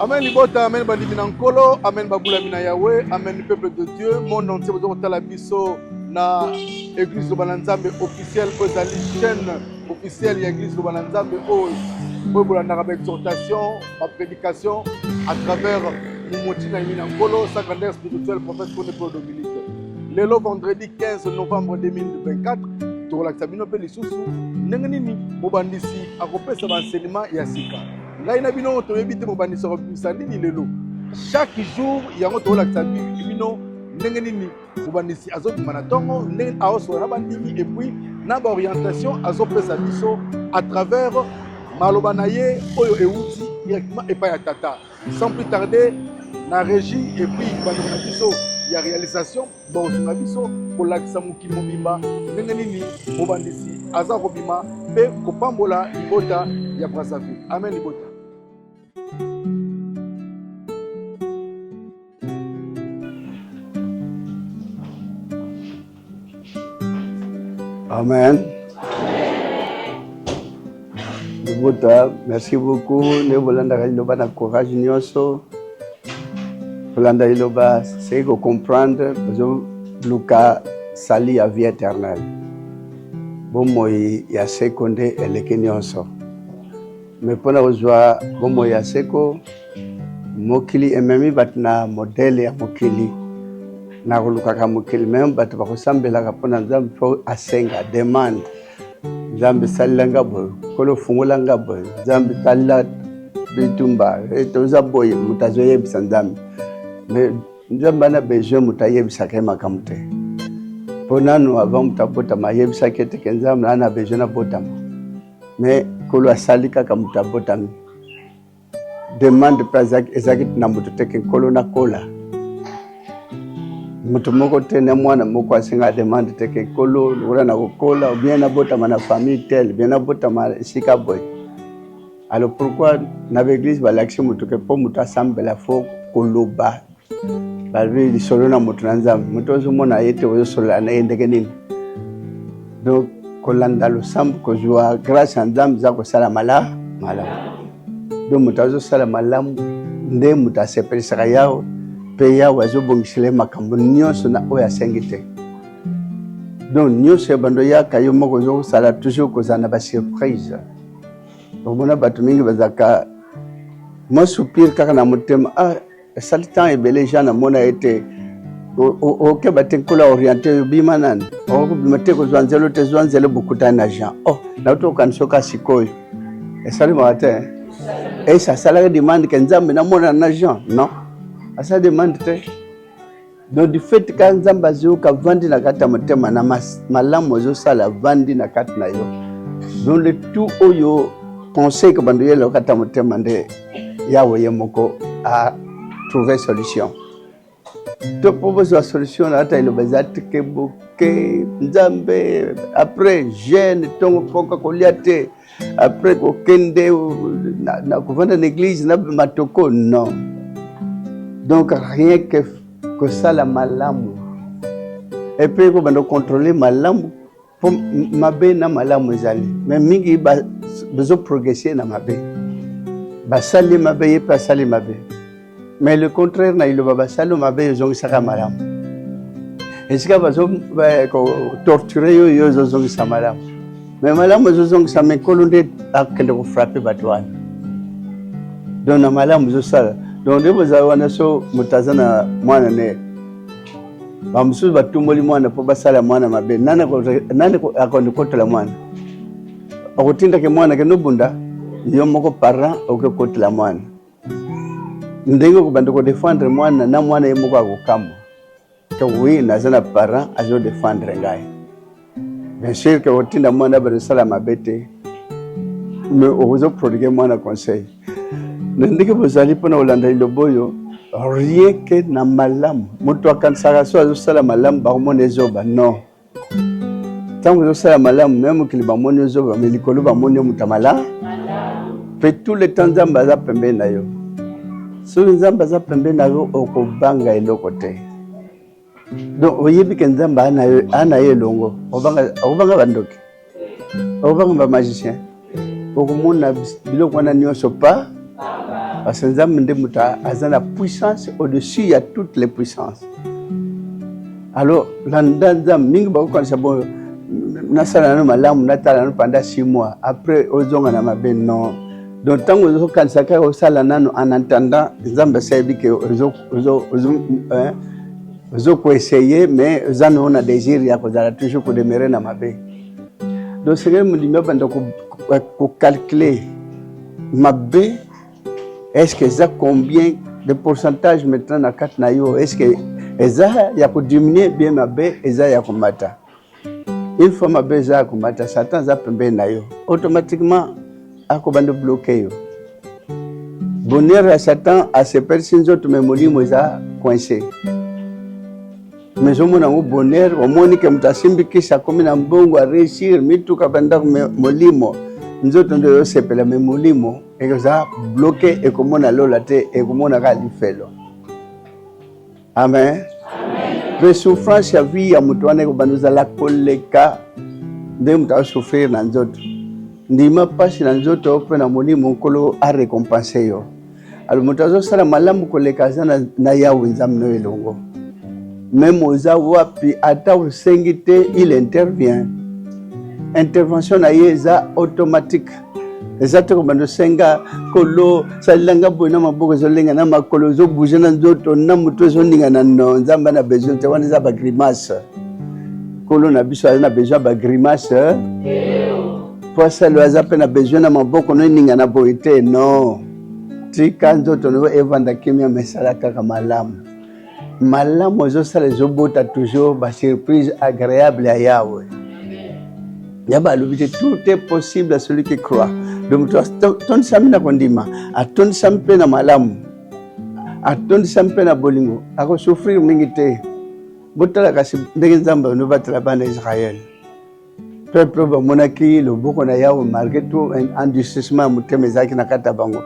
Amen libota, amen bandimi na Nkolo, amen babulami na Yahweh, amen peuple de Dieu, monde entier bozo kotala biso na Eglise Loba na Nzambe officielle oyo ezali chaîne officielle ya Eglise Loba na Nzambe oyo oyo bolandaka ba exhortation, ba prédication à travers Mumoti na na Nkolo, sa grandeur spirituelle prophète Kone Paul Dominique. Lelo vendredi 15 novembre 2024 tokolakisa bino mpe lisusu ndenge nini mobandisi akopesa ba enseignement ya sika. Ngai na bino toyebi te mobandisi akobimisa nini lelo. Chaque jour yango tokolakisa bino ndenge nini mobandisi azobima na ntongo, ndenge aosola na bandimi et puis na baorientation azopesa biso à travers maloba na ye oyo euti directement epai ya tata. Sans plus tarder, na régie et puis bandeko na biso ya réalisation bakosunga biso kolakisa mokili mobimba ndenge nini mobandisi aza kobima mpe kopambola libota ya Brazzaville. Amen libota. Amen. Libota, merci beaucoup. Nde bolandaka liloba na courage nyonso. Kolanda liloba, c'est ko comprendre, bozoluka sali ya vie éternelle. Bomoi ya seko nde eleki nyonso. Mais mpona kozwa bomoi ya seko, Mokili ememi bato na modele ya mokili na kolukaka mokili meme bato bakosambelaka mpo na Nzambe mpo asenga demande Nzambe salela nga boye Nkolo fungola nga boye Nzambe talela bitumba eh, toza boye moto azoyebisa Nzambe mais Nzambe ana besoin moto ayebisaka ye makambo te mpo nanu avant moto abotama ayebisaki ete ke Nzambe ana besoin nabotama mais Nkolo asali kaka moto abotami Demande mpe ezalaki na moto te ke nkolo nakola. Moto moko te na mwana moko asenga demande te ke nkolo lokola nakokola ou bien nabotama na famille telle bien nabotama esika boye. Alors pourquoi na baeglise balakisi moto ke mpo moto asambela fo koloba balobi lisolo na moto na Nzambe, moto ozomona ye te ozosolola na ye ndenge nini? Donc kolanda losambo kozwa grâce ya Nzambe eza kosala mala malamu. Donc moto azosala malamu nde moto asepelisaka Yawe mpe Yawe azobongisela ye makambo nyonso na oyo asengi te. Donc nyonso ya bando yaka yo moko ozosala toujours kozala na basurprise. Omona bato mingi bazalaka mwa soupir kaka na motema ah, esali temps ebele jean namona ye te okeba te nkolo aoriente yo bima nani okobima te kozwa nzela te zwa nzela bokutani na jean oh nauti kokanisa oka sikoyo esalemaka te ese asalaki demande ke nzambe namonana na jean non asala demande te Donc du fait ka Nzambe azoyoka vandi na kati ya motema na malamu ozosala vandi na kati na yo. Donc le tout oyo conseil que bando yela kati ya motema nde Yahweh ye moko a trouver solution. To po bozwa solution na ata eloba eza tike boke Nzambe après jeûne tongo poka kolia te après kokende na, na kovanda na église na matoko non donc rien que kosala malamu epuis kobanda kocontrole malamu mpo mabe na malamu ezali me mingi bazoprogresse na mabe basali mabe ye mpe asali mabe Mais le contraire na liloba basali mabe ezongisaka malamu. Esika bazo ko torturer yo yo ezozongisa malamu. Mais malamu ezozongisa mais nkolo nde akende ko frapper bato wana. Donc na malamu ezosala. Donc nde bozala wana so moto aza na mwana ne bamosusu batumboli mwana mpo basala mwana mabe nani akondi kotola mwana okotindaki mwana kende obunda yo moko parent okekotela mwana ndenge okobanda kodefendre mwana na mwana ye moko akokamwa ke wi naza na parent azodefendre ngai bien sûr ke otinda mwana bazosala mabe te mais okozoproduke mwana conseil na ndenge bozali mpona kolanda liloba oyo rien ke na malamu moto akanisaka so azosala malamu bakomona ezoba non Ntango ozosala malamu me mokili bamoni yo zoba, me likolo bamoni yo moto ya malamu. Mpe tout le temps Nzambe aza pembeni na yo. Soki Nzambe aza pembeni na yo, okobanga eloko te. Donc oyebi ke Nzambe ana yo elongo, okobanga bandoki, okobanga ba magicien, okomona biloko wana nyonso pa. Parce que Nzambe nde moto aza na puissance au-dessus ya toutes les puissances. Alors landa Nzambe mingi bakokanisa bon nasala nano malamu natala nano pendant 6 mois après ozonga na mabe non. Donc ntango ozokanisa kaka osala nano en attendant Nzambe asi ayebi ke ozo koessaye mais oza nao na désir ya kozala toujours kodemere na mabe. Donc sengeli mondimi abanda kocalcule mabe est-ce que eza combien de pourcentage maintenant na kati na yo, est-ce que eza ya kodiminue bien mabe eza ya komata. Une fois mabe eza ya komata, Satan aza pembeni na yo automatiquement akobanda bloke yo. Bonheur ya Satan asepelisi nzoto me molimo eza coince. Mais ozomona yango bonheur, omoni ke moto asimbi kisi akomi na mbongo aréussir mituka bandako, me molimo nzoto nde oyosepela me molimo eza bloke, ekomona lola te, ekomona kaka lifelo. Amen. Mpe souffrance ya vie ya moto wana ekobanda ozala koleka ndenge moto asouffrir na nzoto. Ndima mpasi na nzoto mpe na molimo, Nkolo arecompense yo. Alors moto azosala malamu koleka aza na, na Yawe Nzambe no elongo. Meme oza wapi, ata osengi te, il intervient. Intervention na ye eza automatique. Eza te kobanda osenga kolo salela nga boye na maboko ezolenga na makolo ezobouge na nzoto na moto ezoningana. No, Nzambe na besoin te, wana eza bagrimace. Kolo na biso aza na besoin ya bagrimace po asala, aza mpe na besoin na maboko no eningana boye te. No, tika nzoto no evanda kimia, mesala kaka malamu. Malamu ezosala ezobota toujours basurprise agréable ya Yawe. Ya balobi te, tout est possible à celui qui croit. Donc moto atondisami na kondima, atondisami mpe na malamu, atondisami mpe na bolingo, akosouffrir mingi te. Botala kasi ndenge Nzambe anobatela bana Israele, peuple bamonaki loboko na Yawe malgré tout endurcissement ya motema ezalaki na kati ya bango.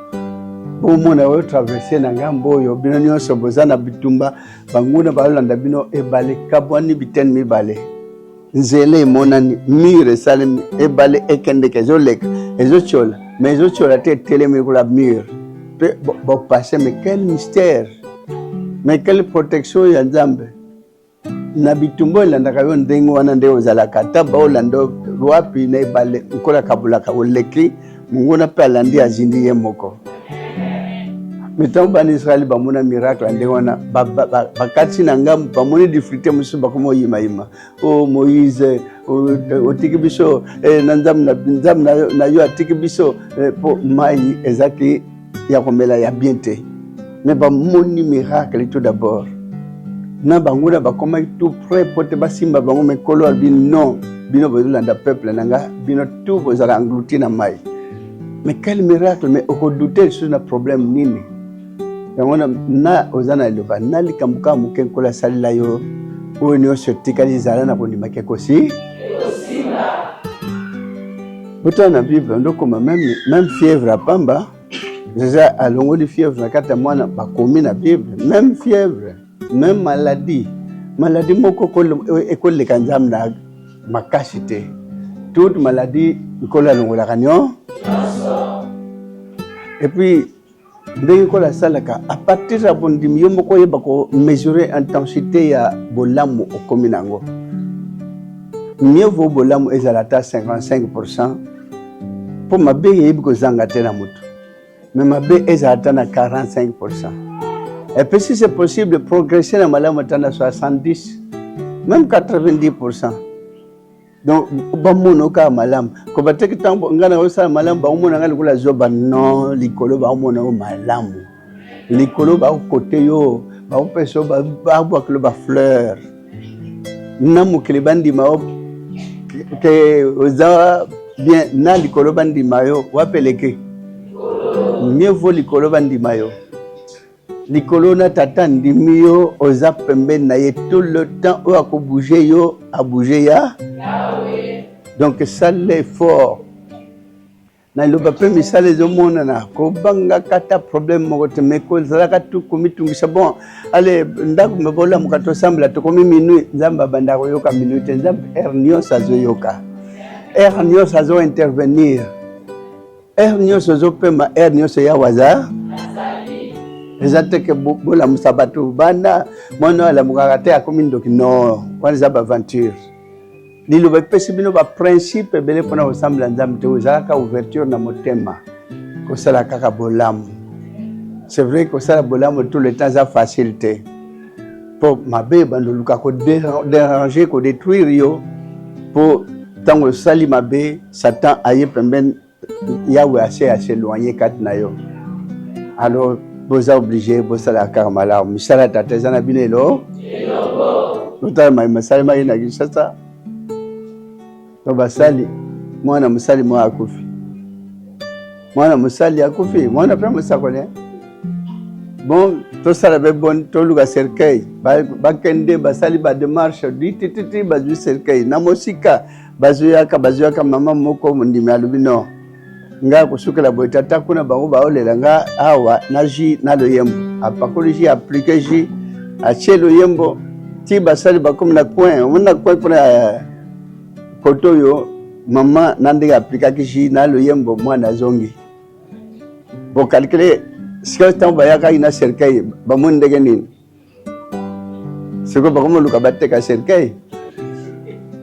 Bomona oyo traverse na ngambo oyo, bino nyonso boza na bitumba, banguna balolanda bino, ebale kabwani bitene mibale, nzela emonani, mur esalemi, ebale ekendeke, ezoleka, ezotiola, mais ezotiola te, etelemi lokola mur mpe bopasse. Mais quel mystère, mais quelle protection ya Nzambe na bitumba oyo elandaka yo! Ndenge wana nde ozalaka, ata baolanda wapi na ebale, Nkolo akabulaka, oleki monguna mpe alandi azindi ye moko. Me ntango bana Israele bamona miracle ya ndenge wana, bakati na ngambo, bamoni difficulté mosusu, bakoma oyimayima: o Moïse, otiki biso na Nzambe na yo, atiki biso mpo mai ezaki ya komela ya bien te. Me bamoni miracle tout d'abord na bango na bakomaki tout près po te basimba bango, me Nkolo alobi: non, bino bozolanda peuple na nga, bino tout bozala englouti na mai. Mais quel miracle! Mais okodute lisusu na problème nini? Yango na oza na eloba na likambo kaka moke Nkolo asalela yo, oyo nyonso etikali ezala na kondimaki ekosi. Botala na Bible, ndokoma même fièvre ya pamba, eza alongoli fièvre na kati ya mwana. Bakomi na Bible, même fièvre, même maladie, maladie moko ekoleka Nzambe na makasi te. Toute maladie, Nkolo alongolaka nyonso. Et puis ndenge Nkolo asalaka, à partir ya bondimi, yo moko oyeba komesure intensité ya bolamu okomi nango. Mieux vaut bolamu ezala ata 55, mpo mabe eyebi kozanga te na motu, mais mabe ezala ata na 45. Et puis si c'est possible, progresser na malamu ata na 70, même 90. Donc bamona kaka malamu, koba teki ntango ngai na osala malamu, baomona ngai lokola zoba. Non, likolo baomona yo malamu, likolo bakote yo, bakopesa yo, babwakelo bafleur. Na mokili bandima yo ke oza bien, na likolo bandima yo wapeleke. Mieux vaut likolo bandima yo, likolo na tata ndimi yo, oza pembeni na ye tout le temps, oyo akobouge yo, abouge ya. Donc sala effort na liloba mpe misala ezomonana, kobangaka ata problème moko te, mais kozalaka tu komitungisa. Bon, ale ndako me bolamuka, tosambela, tokomi minuit. Nzambe abanda koyoka minuit te. Nzambe heure nyonso azoyoka, heure nyonso azointervenir, heure nyonso ozopema, heure nyonso Yawe aza. Eza te ke bolamusa bato bana mwana oyo alamukaka te akomi ndoki non, wana eza baaventure. Liloba epesi bino baprincipe ebele mpona kosambela Nzambe te, ozalaka ouverture na motema kosala kaka bolamu. C'est vrai kosala bolamu tout le temps eza facile te, mpo mabe ebanda oluka kodéranger kodétruire yo, mpo ntango osali mabe Satan aye pembeni Yahweh ase as'éloigner kati na yo. Alors boza oblige bosala kaka malamu. Misala ya tata eza na bino elo botala mai masalemaki na Kinshasa to basali mwana mosali moko akufi, mwana mosali akufi, mwana mpe mosakoli bon tosala mpe bon toluka cercueil, bakende basali bademarche ditititi bazwi cercueil na mosika bazoyaka bazoyaka mama moko mondimi alobi no nga kosukela boye tata kuna bango baolela nga awa na ji na loyembo apakoli ji aplike ji atie loyembo ti basali bakomi na coin omoni na coin kuna ya koto oyo mama na ndenge aplikaki ji na loyembo mwana azongi bokalkile sikoyo ntango bayakaki na cercueil bamoni ndenge nini sikoyo bakomi oluka bateka cercueil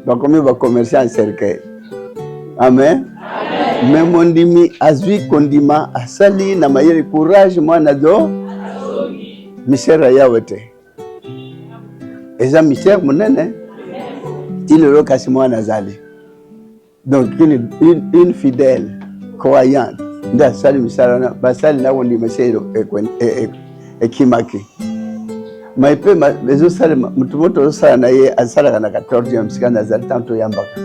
bakomi bacommerçant ya cercueil amen me mondimi azwi kondima asali na mayele courage mwana zo misere ya yawe te eza misere monene ti lelo kasi mwana azali Donc une, une, une fidèle croyante nde asali misala wana basali na kondima esi ekimaki mai mpe ezosalema moto moto ozosala na ye asalaka na 14 sika nazali ntango toyambaka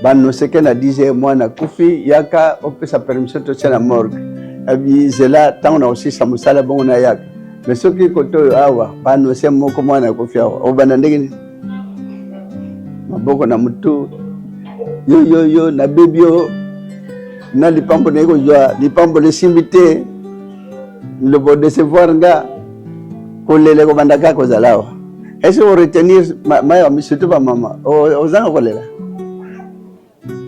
banoseke na 10 heures mwana akufi yaka opesa permission totia na morgue abi zela ntango na kosisa mosala bongo nayaka me soki kote oyo awa banose moko mwana akufi awa obanda ndenge nini maboko na motu yo yo yo nabebi yo na lipambo naye kozwa lipambo lesimbi te lobo decevoir nga kolela ekobanda kaka kozala awa ese oretenir maya surtout bamama ozanga kolela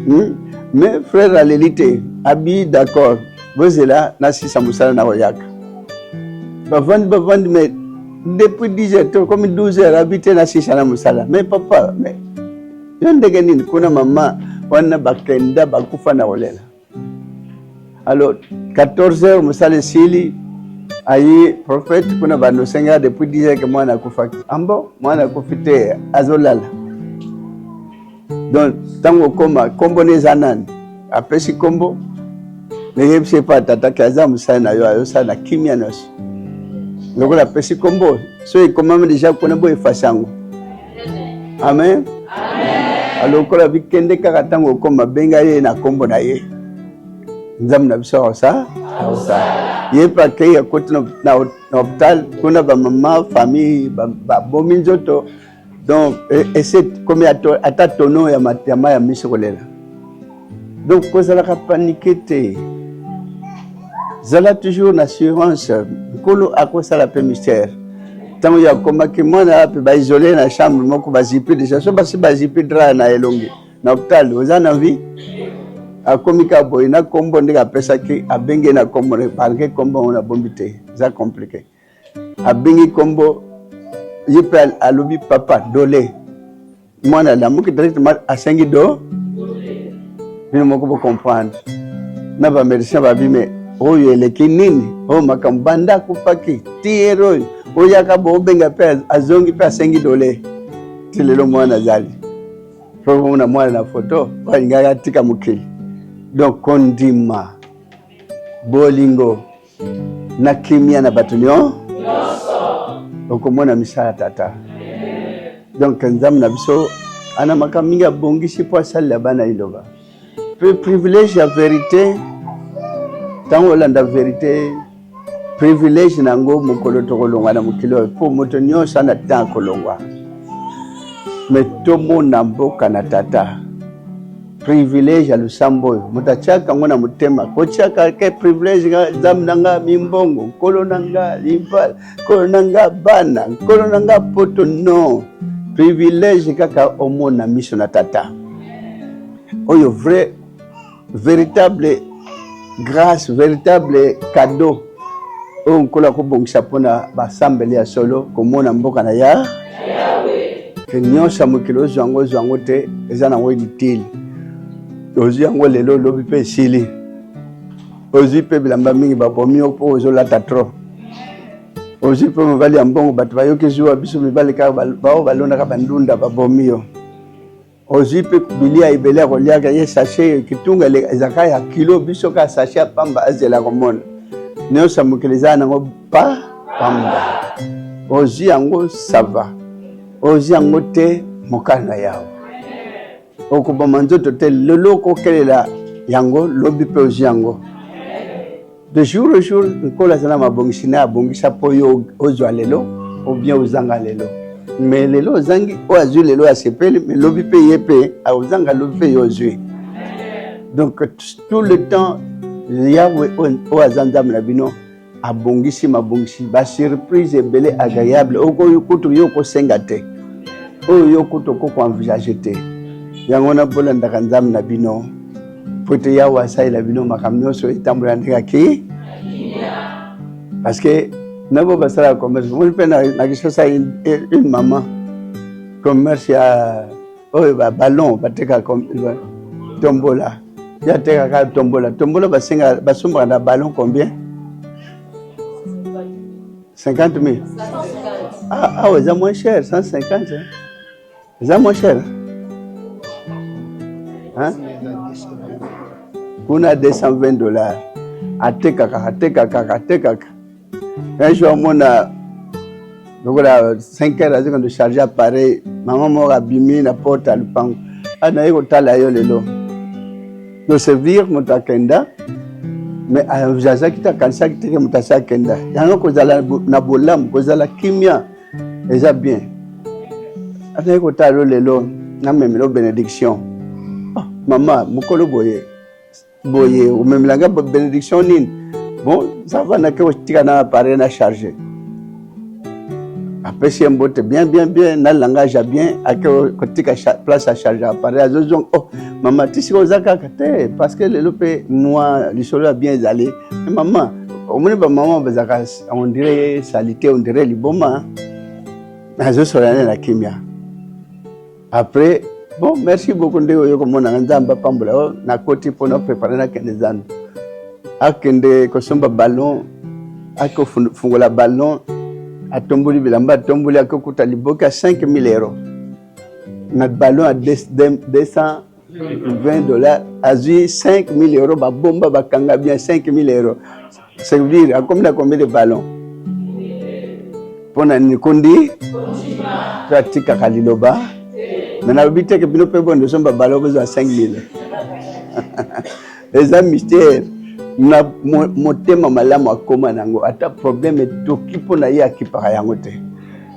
Hmm? Mais frère aleli te, abi d'accord, bozela nasisa mosala na koyaka. Bavandi bavandi mais depuis 10 heures tokomi 12 heures abi te nasisa na mosala. Mais papa, mais yo ndenge nini kuna mama wana bakenda bakufa na kolela. Alors 14 heures mosala esili ayi prophète kuna banosenga depuis 10 heures ke mwana akufaki. Ambo mwana akufi te azolala. Donc ntango okoma nkombo na eza nani apesi nkombo nayebisi epa tata ke aza mosali na yo ayosala na kimia nyonso lokola apesi nkombo so ekomami deja kuna bo efase yango amen alokola bikende kaka ntango okoma benga ye na nkombo na ye nzambe na biso akosa akosala ye mpe akei akoti na hôpital kuna bamama famille babomi nzoto donc ese komi ata tono ya mai ya miso kolela donc kozalaka panike te zala toujours na assurance nkolo akosala mpe mystère ntango ye akomaki mwana mpe baisole na chambre moko bazipi deja so basi bazipi dra na elongi na hôpital oza na vie akomi kaka boye na nkombo ndenge apesaki abenge na nkombo parke nkombo yango nabombi te eza compliqué abengi kombo ye mpe alobi papa dole mwana alamuki directement asengi do bino moko bocomprendre na bamédecin babi me oyo eleki nini oyo makambo banda akufaki tiere oyo oyaka bobenga mpe azongi mpe asengi dole ti lelo mwana azali mpo mwana na foto oyo alingaki atika mokili donc kondima bolingo na kimia na bato nyonso okomona misala tata donc nzambe na biso ana makambo mingi abongisi mpo asalela bana liloba mpe privilège ya verité ntango olanda verité privilège na yango mokolo tokolongwa na mokili oyo mpo moto nyonso ana temps kolongwa me tomona mboka na tata privilège ya losambo oyo moto atiaka yango na motema kotiaka ke privilège nga nzambe na nga mimbongo nkolo na nga libala nkolo na nga bana nkolo na nga poto non privilège kaka omona miso na tata oyo vrai véritable grâce véritable cadeau Oyo Nkolo akobongisa mpo na basambeli ya solo komona mboka na ya ke nyonso ya mokili ozwa yango ozwa yango te eza nango inutile. Ozwi yango lelo lobi mpe esili. Ozwi mpe bilamba mingi babomi yo mpo ozolata trop. Ozwi mpe mobali ya mbongo bato bayoki zuwa biso mibali kaka baoyo balonaka bandunda babomi yo. Ozwi mpe bilia ebele ya koliaka ye sachet kitunga ezalaka ya kilo biso kaka sachet ya pamba azela komona nyonso ya mokili eza nango pa pamba. Ozwi yango sava, ozwi yango te mokano na yawe. Okoboma nzoto te lelo okokelela yango lobi mpe ozwi yango. De jour au jour, Nkolo aza na mabongisi na abongisa mpo yo ozwa lelo ou bien ozanga lelo. Mais lelo ozangi, oyo azwi lelo asepeli, mais lobi mpe ye mpe akozanga, lobi mpe yo ozwi. Donc tout le temps Yahweh oyo aza Nzambe na bino abongisi mabongisi, ba surprise ebele agreable oyo kutu yo okosenga te, oyo yo kutu okoki ko envisager te. Yango wana bolandaka Nzambe na bino po ete Yawe asalela bino makambo nyonso etambola ndenge aki parce que nabo basalaka commerce omoni mpe na Kinshasa une maman commerce ya oyo ba ballon batekaka tombola ye atekaka tombola tombola basenga basombaka na ballon combien 50 000 ah, awa eza moins cher 150 hein? Eza moins cher hein? Kuna 220 dollars atekaka atekaka atekaka. Un jour amona lokola 5 heures azokende charge appareil, mama moko abimi na porte ya lupango, anaye kotala yo lelo doservir moto akenda mais azalaki te akanisaki teke moto asi akenda. Yango kozala na bolamu, kozala kimia eza bien. Anaye kotala yo lelo namemela bénédiction. Oh, mama mokolo boye boye omemelanga bénédiction nini? Bon, ça va, nake kotika na appareil na charge. Apesi ye mbote bien bien bien na langage ya bien, ake kotika place ya charge appareil, azozonga: "Oh mama, tisika oza kaka te parce que lelo mpe mwa lisolo ya bien ezali." Mama, omoni bamama bazalaka on dirait salité, on dirait liboma. Azosola nde na kimia. Après: "Bon, merci beaucoup ndenge oyo komonanga, Nzambe apambola yo. Nakoti mpona préparer nakende zando." Akende kosomba ballon, akofungola ballon, atomboli bilamba, atomboli, akokuta liboke ya 5000 euro na ballon ya 220 dollars. Azwi 5000 euro, babomba, bakanga bien 5000 euro. Ça veut dire akomi na combien de ballon? Mpona nini? Kondi to atikaka liloba me nalobi teke bino mpe bondo osomba ballon bozwa 5000, eza mystère. Na motema malamu akóma nango, ata problème etoki mpo na ye akipaka yango te,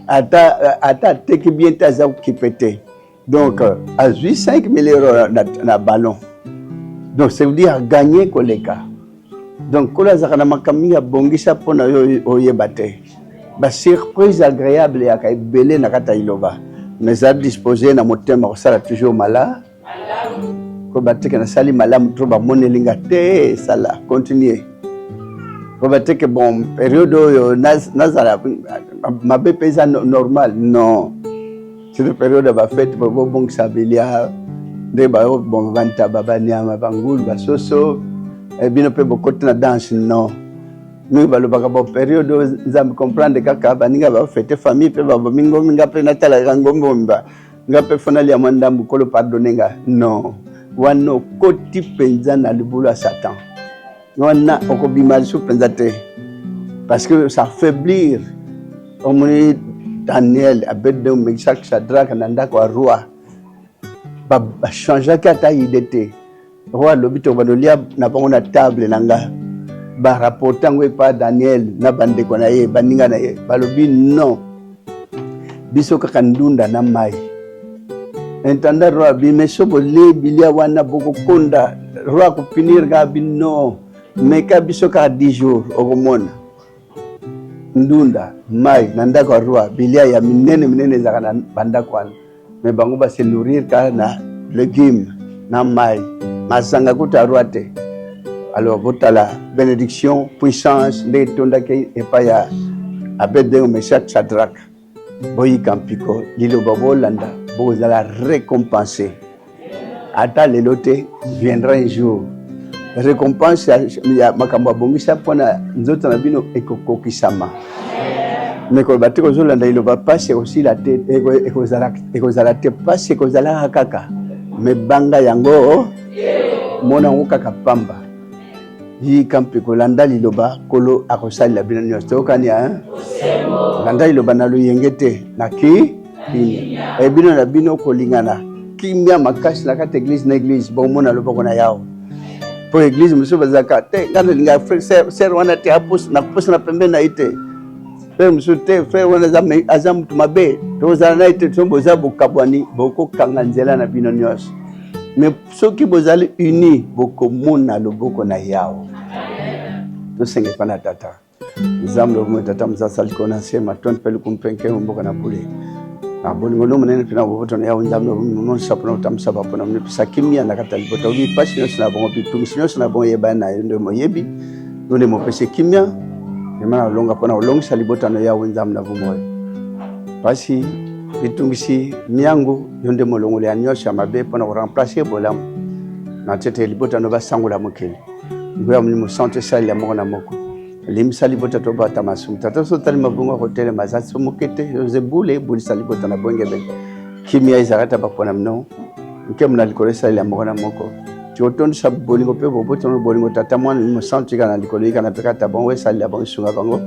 ata ata ateki bien te, aza kokipe te. Donc azwi 5000 euro na ballon, donc ça veut dire aganye koleka. Donc Nkolo azalaka na makambo mingi abongisa mpo na yo oyeba te. Basurprise agréable eyaka ebele na kati ya liloba, mais eza dispose na motema kosala toujours mala ko bateke nasali malamu to bamoneli nga te, esala continue po bateke. Bon, période oyo nazala mabe mpe eza normal non, surtout période ya bafete, po bobongisa bilia nde bon bantaba, banyama, bangulu, basoso, bino mpe bokoti na danse non. Mingi balobaka bo période oyo Nzambe comprendre kaka baninga bafete, famille mpe babomi ngombi, nga mpe natalaka ngombi omba nga mpe fo nalia mwa ndambu, Kolo pardonne nga non. Wana okoti mpenza na libulu ya Satan, wana okobima lisusu mpenza te parce que ça affaiblir. Omoni Daniel, Abednego, Meshach, Shadrach na ndako ya roi, bachangeaki ata idée te. Roi alobi tokobanda olia na bango na table na nga. Barapporte yango epa Daniel na bandeko na ye, baninga na ye balobi non, biso kaka ndunda na mai. Intendant roi abi me so bolie bilia wana bokokonda, roi akopunir nga. Abi non, meka biso kaka 10 jours okomona. Ndunda mai na ndako ya roi, bilia ya minene minene ezalaka na bandako wana, me bango base nourrir kaka na légume na mai, masanga kuta roi te. Alors botala benediction, puissance nde etondaki epai ya Abednego, Meshach, Shadrach. Boyika mpiko, liloba bolanda, bokozala récompense. Ata lelo te, viendra un jour. Récompense ya makambo abongisa mpo na nzoto na bino ekokokisama. Me koloba te kozolanda liloba mpasi ekosila te, ekozala te mpasi ekozalaka kaka me banga yango mona yango kaka pamba. Yika mpe kolanda liloba Nkolo akosalela bino nyonso. Toyokani hein? Landa liloba na loyenge te na ki kimia. E bino na bino kolingana kimia makasi na kati eglise na eglise bomona loboko na Yawe. Po eglise mosusu bazalaka te ngai nalinga frère wana te nakopusa na pembeni na ye te. Frère mosusu te frère wana aza moto mabe tokozala na ye te. Soki boza bokabwani bokokanga nzela na bino nyonso. Mais soki bozali uni bokomona loboko na Yawe. Tosenge epai na Tata Nzambe oyo Tata mosasa likolo na nse matondi mpe lokumu mpe nkembo mboka na bule na bolingo no monene mpe na boboto na Yawe Nzambe omonisa mpona kotambwisa bapona mipesa kimia na kati ya libota obi mpasi nyonso na bango bitungisi nyonso na bango yebani na yo nde moyebi yo nde mopesi kimia ema na olonga mpona kolongisa libota na Yawe Nzambe na bomoi mpasi bitungisi miango Yo nde molongoli ya nyonso ya mabe mpo na koremplace bolamu na tete libota no basangola mokili. Nguya Molimo Santu esalela moko na moko. Limbisa libota to bata masumu. Tata so otali mabongo ya kotelema aza so moke te. Yoze bule ebulisa libota na bwengebene. Kimia ezalaka ta bapona mino. Nkembo na likolo esalela moko na moko. Tikotondisa bolingo mpe boboto na bolingo Tata Mwana Molimo Santu ika na likolo ika na mpe kata bango esalela bango esunga bango.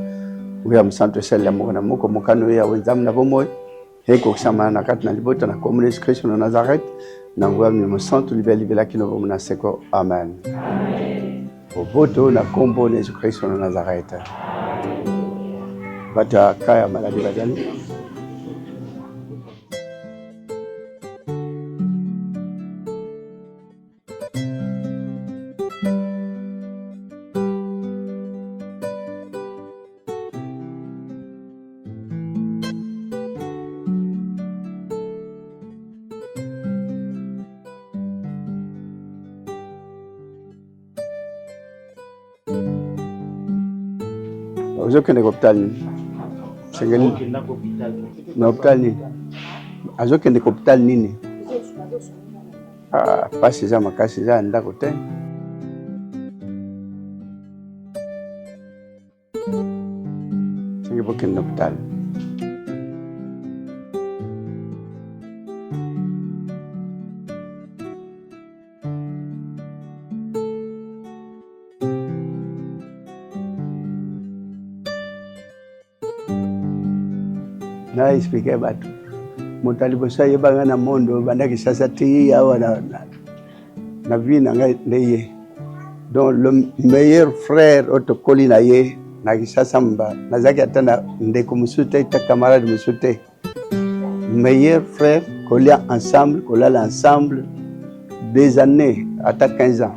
Nguya Mosantu esalela moko na moko mokano ya Nzambe na bomoi. Ekokisama na kati na libota na kombo na Yesu Kristo na Nazareth na nguya Molimo Santu libela libela kino bomo na seko. Amen. Boboto na kombo na Yesu Kristo na Nazareth. Bato ya kaya maladi bazali Ozokende hôpital nini? Sengeli na hôpital nini? Azokende hôpital nini? Ah, pasi eza makasi eza ya ndako te. Soki bokende na hôpital. Na expliquer bato moto ya liboso ayeba ngai na monde oyo banda Kinshasa ti awa na, na, na vie na ngai nde ye donc le meilleur frère oyo tokoli na ye na Kinshasa mba nazalaki ata na ndeko mosusu te ta camarade mosusu te meilleur frère kolia ensemble kolala ensemble des années ata 15 ans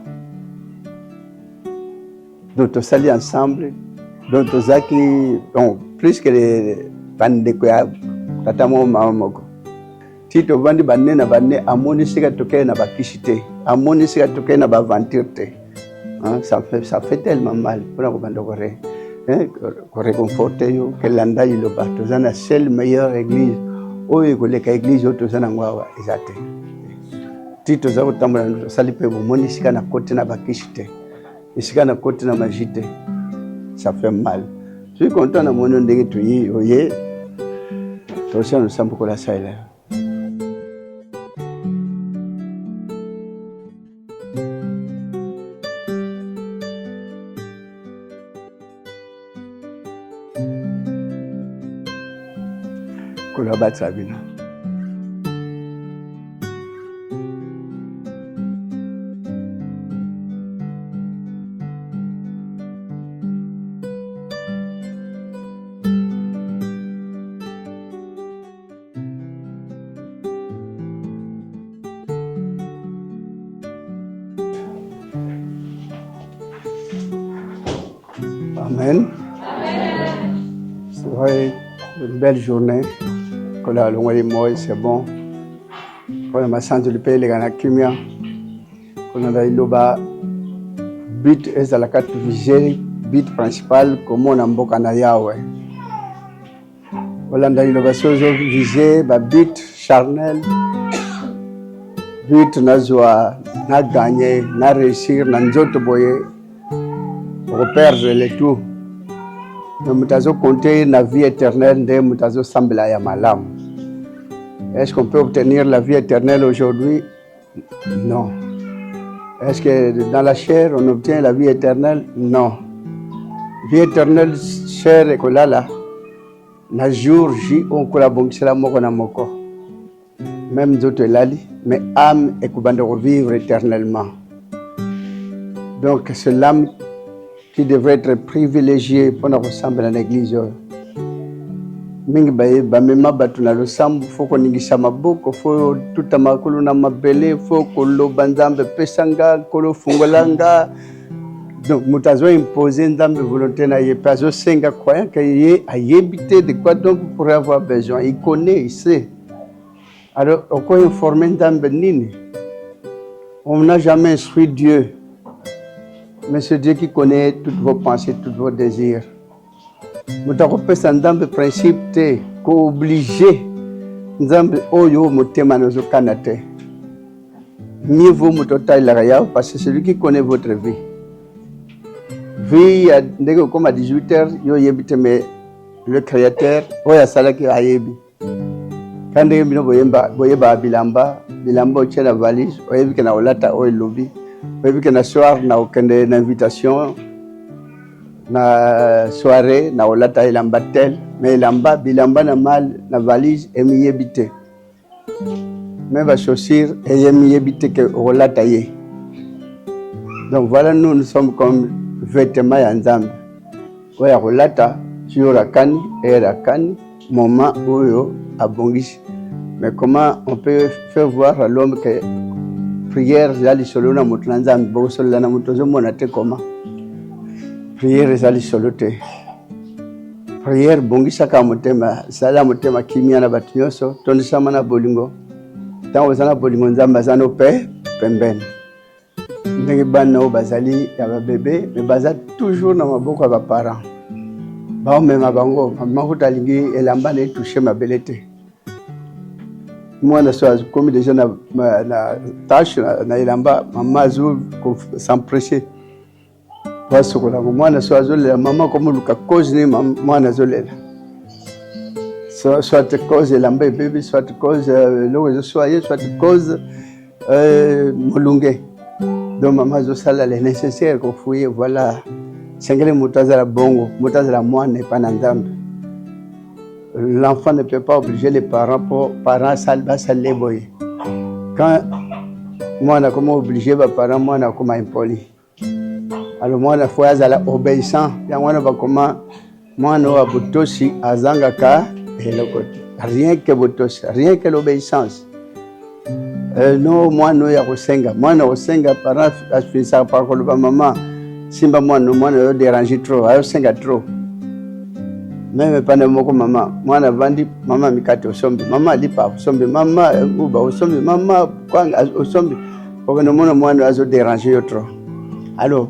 Donc tosali ensemble, donc tozalaki donc plus que les bandeko ya tata moko mama moko. Ti tovandi bane na bane, amoni esika tokei na bakisi te, amoni esika tokei na baaventure te. Hein, ça fait tellement mal mpona kobanda kore hein, koreconforte yo kelanda liloba toza na seule meilleure église oyo ekoleka église oyo toza nango awa eza te. Ti toza kotambola tosali mpe bomoni esika na koti na bakisi te. Esika na koti na magie te. Ça fait mal. Je suis content na moni ndenge toye oye. Tosala losambo kola salela. Nkolo abatela bino. Amen. C'est vrai, une belle journée. Kola alongoli moi, c'est bon. Mpona masanzoli mpe eleka na kimia. Kolanda liloba But ezalaka vise, but principal komona mboka na Yawe. Olanda liloba soki ozo vise ba but charnel, but nazwa na gagner na réussir na nzoto boye, okoperdre le tout. Mais moto azo compter na vie éternelle nde moto azosambela ya malamu. Est-ce qu'on peut obtenir la vie éternelle aujourd'hui? Non. Est-ce que dans la chair on obtient la vie éternelle? Non. Vie éternelle chair ekolala na jour J oyo Nkolo abongisela moko na moko. Même nzoto elali, mais âme ekobanda kovivre éternellement. Donc c'est l'âme qui devrait être privilégiée mpona kosambela na église oyo. Mingi baye bamema bato na losambo, fo koningisa maboko, fo tuta makolo na mabele, fo koloba Nzambe pesa nga, Nkolo fungola nga. Donc moto azo imposer Nzambe volonté na ye, mpe azosenga croyant que ye ayebi te de quoi donc pourrait avoir besoin. Il connaît, il sait. Alors oko informer Nzambe nini? On n'a jamais instruit Dieu, mais c'est Dieu qui connaît toutes vos pensées, tous vos désirs. Moto akopesa Nzambe principe te, kooblige Nzambe oyo motema na ozokana te. Mieux vaut moto otalelaka Yawe, parce que c'est lui qui connaît votre vie. Vie ya ndenge okoma 18 heures yo oyebi te, mais le créateur oyo asalaki ayebi. Ka ndenge bino boyeba bilamba, bilamba otie na valise, oyebi ke na kolata oyo elobi, oyebi ke na soir na okende na invitation na soirée na kolata elamba tel, mais elamba bilamba na mal na valise emiyebi te. Mais ba chaussures eyemiyebi te ke okolata ye. Donc voilà, nous, nous sommes comme vêtements ya Nzambe oyo akolata jour akani, heure akani, moment oyo abongisi. Mais comment on peut faire voir à l'homme que prière eza lisolo na moto na Nzambe? Bokosolola na moto ozomona te. Comment? Prière eza lisolo te. Prière, bongisaka motema, zala motema kimia na bato nyonso, tondisama na bolingo. Ntango oza na bolingo, Nzambe aza no pe pembeni. Ndenge bana oyo bazali ya babebe, me baza toujours na maboko ya baparent, baomema bango. Mama kuta alingi elamba na etouche mabele te. Mwana so akomi deja na tache na elamba, mama azo s'empresser basokola yango. Mwana so azolela, mama akomoluka cause nini mwana azolela, soit cause elamba ebebi, soit cause eloko ezoswa ye, soit cause molunge. Donc mama azosala le nécessaire kofuye. Voilà, sengeli moto azala bongo, moto azala mwana epai na Nzambe. L'enfant ne peut pas obliger les parents pour parents basale boye. Quand mwana akoma oblige baparent, mwana akoma impoli. Alors mwana fo azala obéissant. Yango wana bakoma mwana oyo botosi azangaka eloko te. Rien que botosi, rien que l'obéissance. No mwana oyo akosenga, mwana akosenga, parent afinisaka par koloba: "Mama, simba mwana, mwana oyo dérange trop, ayosenga trop." Même epande moko, mama mwana avandi: "Mama, mikate osombi, mama lipa osombi, mama uba osombi, mama kwanga osombi." Okende omona mwana oyo azoderange yo trop. Alors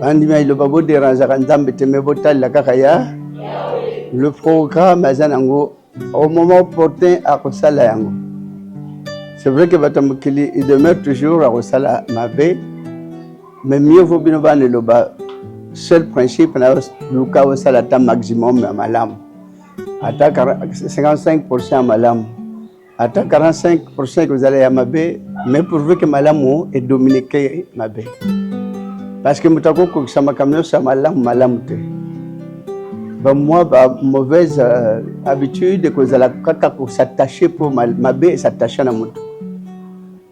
bandimi eloba, boderangeaka Nzambe te, me botalela kaka ya le programme aza nango. Au moment opportun akosala yango. C'est vrai que bato ya mokili, il demeure toujours akosala mabe, mais mieux vaut bino bana eloba, seul principe na luka osala ata maximum ya malamu, ata 55 ya malamu, ata 45 ekozala ya mabe, mais pourvu que malamu edomineke mabe, parce que moto akokokisa makambo nyonso ya malamu malamu te. Bamwa ba mauvaise habitude ekozala kaka kos'attache mpo mabe es'attache na moto,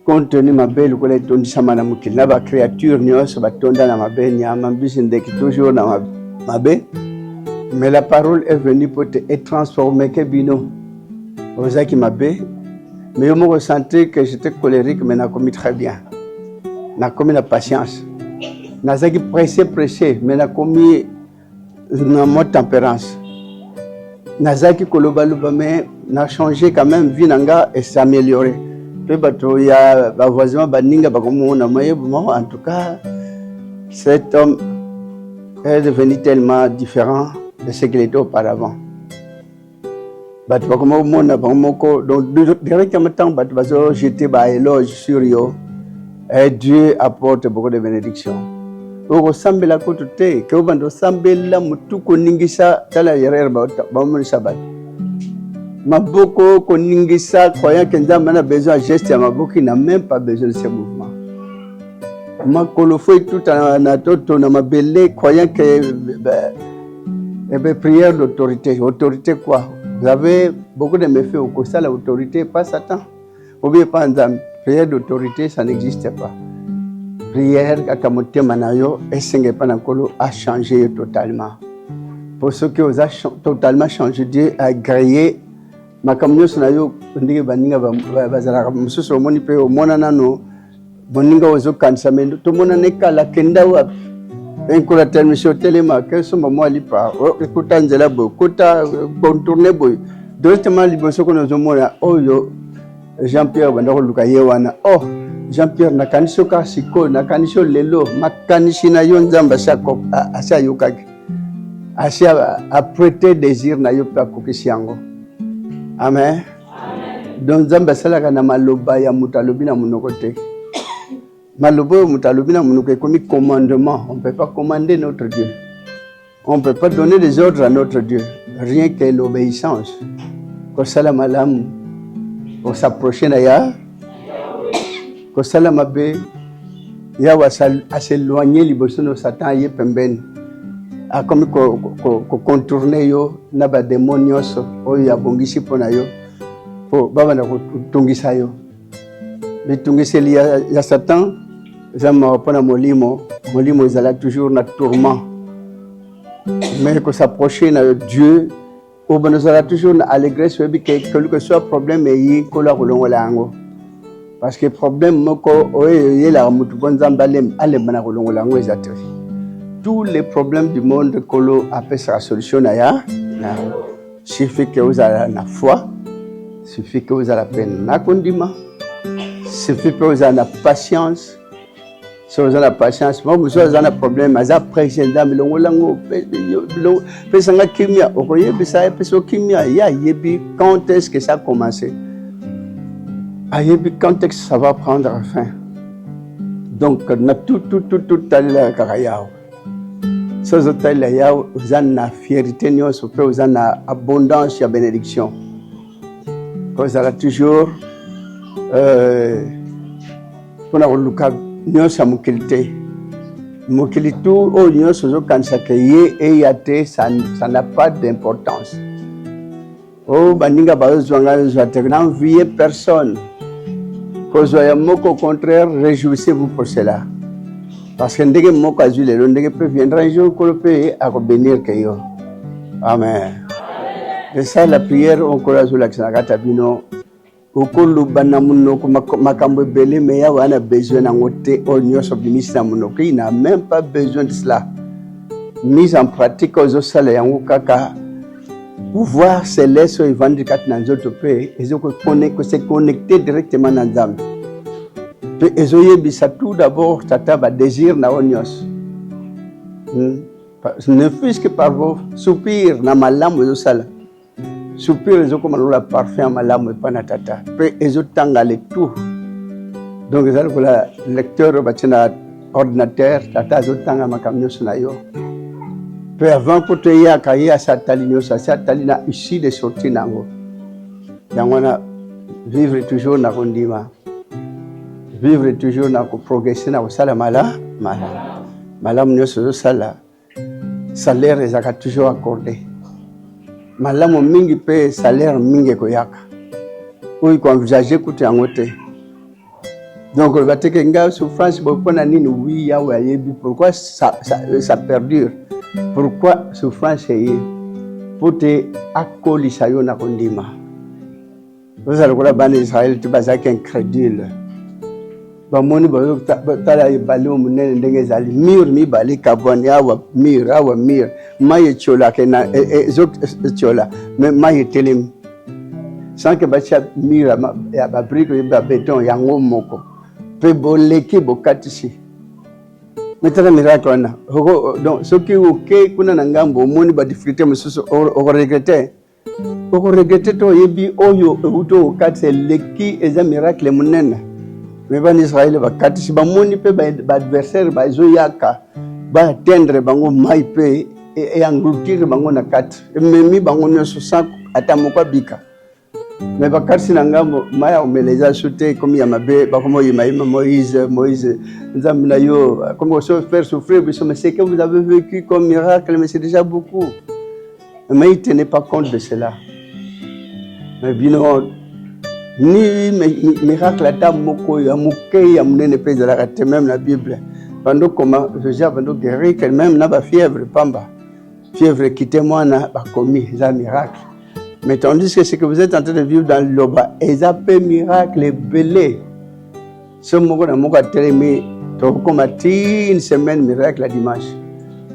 compte tenu mabe lokola etondisama na mokili na bacréature nyonso batonda na mabe, nyama, mbisi, ndeke, toujours na mabe. Mais la parole est venue po te etransforme ke bino ozalaki mabe, mais yo moko sentir que j'étais colérique, mais nakomi très bien, nakomi na patience. Nazalaki pressé pressé, mais nakomi na mwa tempérance. Nazalaki kolobaloba, mais na changé quand même, vie na nga es'amélioré, mpe bato ya bavoisin, baninga bakomona mayebo moko. En tout cas, Cet homme est devenu tellement différent de ce qu'il était auparavant. Bato bakoma komona bango moko, donc directement ntango bato bazo jeter ba éloge sur yo, et Dieu apporte beaucoup de bénédictions. Okosambela kutu te, ke obanda osambela motu koningisa, tala erreur bamonisa bato maboko koningisa, croyant que Nzambe ana besoin ya geste ya maboko. Il n'a même pas besoin de ce mouvement. Makolo fo etuta na toto na mabele, croyant que ben, eh ben, prière d'autorité. Autorité quoi? Vous avez beaucoup de méfaits. Okosala autorité pas Satan ou bien pas Nzambe. Prière d'autorité, ça n'existe pas. Prière kaka motema na yo esenga epa na Nkolo achanger yo totalement, po soki oza totalement changé, Dieu agréé makambo nyonso na yo. Ndenge baninga bazalaka mosusu, omoni mpe omona nano moninga ozokanisa me tomonana ekala, kenda wapi? Enkola telmisi, otelema kesomba mwa lipa, ekuta nzela boye, kuta contourne boye directement liboso kuna, ozomona oyo Jean Pierre banda koluka ye wana. Oh Jean Pierre, nakanisi yo kaka sikoyo, nakanisi yo lelo. Makanisi na yo Nzambe asi ayokaki, asi aprêter désir na yo mpe akokisi yango. Amen. Donc Nzambe asalaka na maloba ya moto alobi na monoko te. Maloba oyo moto alobi na monoko ekomi commandement. On peut pas commander notre Dieu, on peut pas donner des ordres à notre Dieu, rien que l'obéissance, kosala malamu, kos'approcher na ya kosala mabe, Yawe as'éloigner liboso no. Satan aye pembeni, akomi kocontourner yo na badémons nyonso oyo abongisi mpo na yo, mpo babanda kotungisa yo. Bitungiseli ya Satan eza mawa mpo na molimo. Molimo ezala toujours na tourment, mais kos'approcher na Dieu, obanda ozala toujours na allégresse. Oyebi ke quelque soit problème eyi, Nkolo akolongola yango, parce que problème moko oyo eyelaka motu mpo Nzambe alemba na kolongola yango eza te. Tous les problèmes du monde, Nkolo apesaka solution na ya na Suffit ke ozala na foi, suffit ke ozala mpe na kondima, suffit mpe ozala na patience. So oza na patience, mo mosusu aza na problème, aza presse: "Nzambe, longola yango, pesanga kimia." Okoyebisa ye, pesa kimia. Ye ayebi quand est-ce que ça a commencé, ayebi quand est-ce que ça va prendre fin. Donc na tout tout tout tout, talela kaka Yawe. So ozotalela Yawe, oza na fierté nyonso mpe oza na abondance ya bénédiction. Kozala toujours mpona koluka nyonso ya mokili te. Mokili tu oyo nyonso ozokanisaka ye eya te, ça n'a pas d'importance. Oyo baninga bazozwa, ngai ozwa te. N'enviez personne kozwa ya moko. Au contraire, réjouissez-vous pour cela, parce que ndenge moko azwi lelo, ndenge mpe viendra un jour Nkolo mpe akobénir ke yo. Amen. C'est ça la prière oyo Nkolo azolakisa na kati ya bino. Okoloba na monoko makambo ebele, me Yawe ana besoin nango te. Oyo nyonso obimisi na monoko, il n'a même pas besoin de cela. Mise en pratique, ozosala yango kaka, pouvoir céleste oyo evandi kati na nzoto mpe ezokose connecter directement na Nzambe, mpe ezoyebisa tout d'abord Tata badésir na yo nyonso, Ne fût-ce que par vos soupirs na malamu ezosala, soupir ezokoma lokola parfum ya malamu epai na Tata, mpe ezotanga le tout. Donc eza lokola lecteur oyo batie na ordinateur. Tata azotanga makambo nyonso na yo, mpe avant mpo toyaka, ye asi atali nyonso, asi atali na issue de sortie na yango. Yango wana, vivre toujours na kondima, vivre toujours na koprogresser na kosala mala malamu. Malamu nyonso ozosala, salaire ezalaka toujours accordé. Malamu mingi mpe salaire mingi ekoyaka, oyo koenvisager kutu yango te. Donc oloba te ke ngai souffrance boye mpona nini. Oui, Yawe ayebi pourquoi ça perdure, pourquoi souffrance eye, po te akolisa yo na kondima. Ozala lokola bana Israele te, bazalaki incrédule. Bamoni, bazotala ebale oyo monene ndenge ezali, mur mibale ekabwani awa, mur awa, mur, mai etiolaka, ezotiola, mais mai etelemi sans ke batia mur ya babriques ya babéton yango moko. Mpe boleki, bokatisi. Mais tala miracle wana. Donc soki oke kuna na ngambo omoni ba difficulté mosusu okoregrete. Okoregrete to oyebi oyo euti okatisa eleki eza miracle monene. Mais bana Israël bakatisi bamoni mpe ba adversaire bazoyaka ba atteindre bango mai mpe e engloutir bango na kati ememi bango nyonso sans ata moko abika. Me bakatisi na ngambo mai ya komela eza su te ekomi ya mabe bakomi oyimayima Moïse Moïse nzambe na yo akomi koso faire souffrir biso mais ce que vous avez vécu comme miracle mais c'est déjà beaucoup mais il tenait pas compte de cela mais bino ni miracle ata moko ya moke ya monene mpe ezalaka te meme na bible bando koma Jésus abando guérir même na bafièvre pamba fièvre ekite mwana bakomi eza miracle Mais tandis que ce que vous êtes en train de vivre dans Loba, eza pe miracle ebele. So moko na moko atelemi tokokoma ti une semaine miracle ya dimanche.